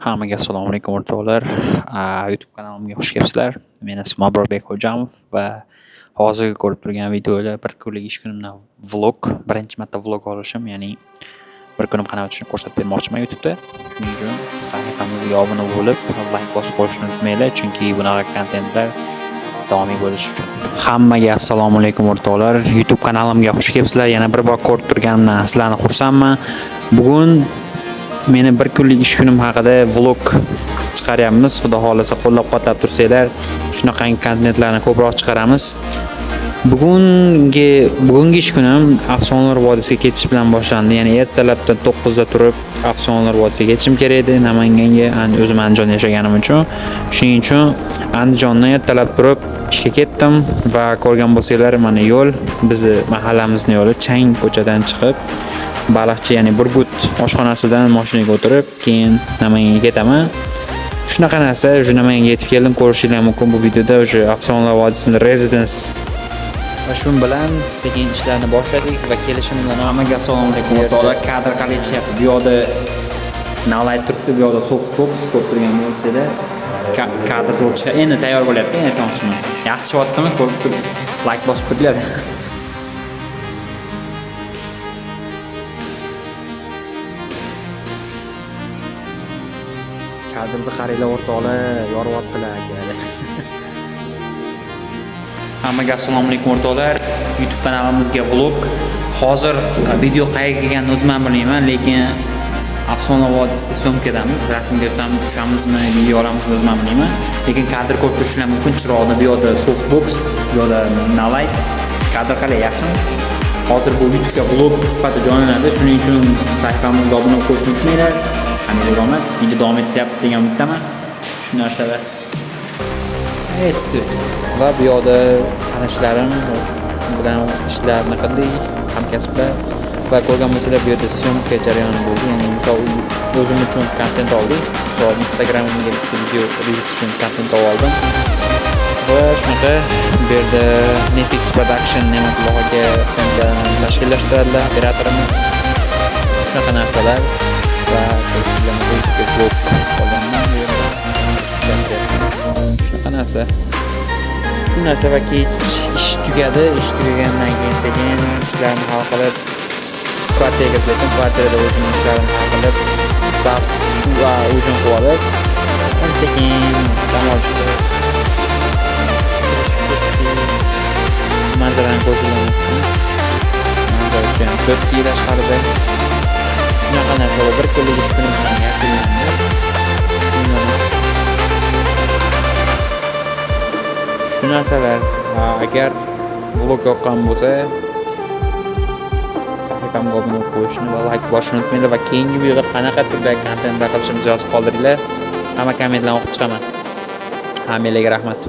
Hammaga assalomu alaykum o'rtoqlar. YouTube kanalimga xush kelibsizlar. Meni ismim Abrorbek Xo'jamov va hozirgi ko'rib turgan videoda bir kunlik ish kunimdan vlog, birinchi marta vlog olishim, ya'ni bir kunim qanaqa o'tishini ko'rsatib bermoqchiman YouTube'da. Shuning uchun sahifamizga obuna bo'lib, like bosib qo'yishni unutmanglar, chunki bunaqa kontentlar davomiy bo'lishi uchun. Hammaga assalomu alaykum o'rtoqlar. YouTube kanalimga xush kelibsizlar. Yana bir bor ko'rib turganimdan sizlarni xursandman. Bugun meni bir kunlik ish kunim haqida vlog chiqaryapmiz. Xudo xohlasa qo'llab-quvvatlab tursanglar, shunaqangi kontentlarni ko'proq chiqaramiz. Bugungi ish kunim Afsonalar vodiysiga ketish bilan boshlandi. Ya'ni ertalabdan 9 da turib Afsonalar vodiysiga ketishim kerak edi Namanganga, o'zim Andijonda yashaganim uchun. Shuning uchun Andijondan ertalab turib ishga ketdim va ko'rgan bo'lsanglar, mana yo'l, bizni mahallamizning yo'li, Chang ko'chadan chiqib Baliqchi, ya'ni Burgut oshxonasidan mashinaga o'tirib, keyin Namanganga ketaman. Shunaqa narsa, уже Namanganga yetib keldim, ko'rishinglar mumkin bu videoda уже Afsonalar vodiysining residence. Va shu bilan sekin ishlarni boshladik va kelishim bilan hammaga assalomu alaykum o'rtoqlar. Kadr qalay chiqyapti? Bu yoqda nalay turibdi, bu yoqda softbox ko'rib turgan bo'lsanglar, kadr zo'r chiqyapti. Endi tayyor bo'lyapti, endi aytmoqchiman. Yaxshi chiqyaptimi? Ko'rib turib, like bosib turinglar. Kadrni qaranglar o'rtoqlar, yoryaptilar akalar. Hammaga assalomu alaykum o'rtoqlar. YouTube kanalimizga vlog. Hozir video qayerga kelganini o'zim ham bilmayman, lekin Afsona vodiysida syomkadamiz. Rasmga tushamizmi, video olamizmi o'zim ham bilmayman. Lekin kadr ko'rib turishinglar mumkin. Chiroqni bu yoqda softbox, bu yoqda nalight. Kadr qalay, yaxshimi? Hozir bu YouTube'ga vlog sifatida joylanadi. Shuning uchun sahifamizga obuna bo'lishni unutmanglar. Hammaga omad. Video davom etyapti degan umiddaman. Shu narsalar. It's good. Va bu yoqda tanishlarim bilan ishlarni qildik, hamkasblar va ko'rgan bo'lsanglar bu yerda syomka jarayoni bo'ldi. Ya'ni misol o'zim uchun kontent oldik. Misol Instagramimga bitta video reels uchun kontent oldim. Va shunaqa bu yerda Netflix Production Ne'matulloh aka syomkalarni tashkillashtiradilar, operatorimiz. Shunaqa narsalar va vlog olganman bu yerda. Shunaqa narsa. Shu narsa va kech ish tugadi. Ish tugagandan keyin sekin ishlarni hal qilib kvartiraga kirib ketdim. Kvartirada o'zimning ishlarimni hal qilib, va ujin qilib olib, endi sekin dam olishga manzarani ko'rishinglar mumkin. Manzara judayam ko'p tashqarida. Shunaqa narsa va bir kunlik ish kunim ham yakunlandi. Shu narsalar, agar vlog yoqqan bo'lsa, sahifamga obuna bo'lib qo'yishni va like bosishni unutmanglar va keyingi videoda qanaqa turdagi kontentlar qilishimizni yozib qoldiringlar. Hamma kommentlarni o'qib chiqaman. Hammanglarga rahmat.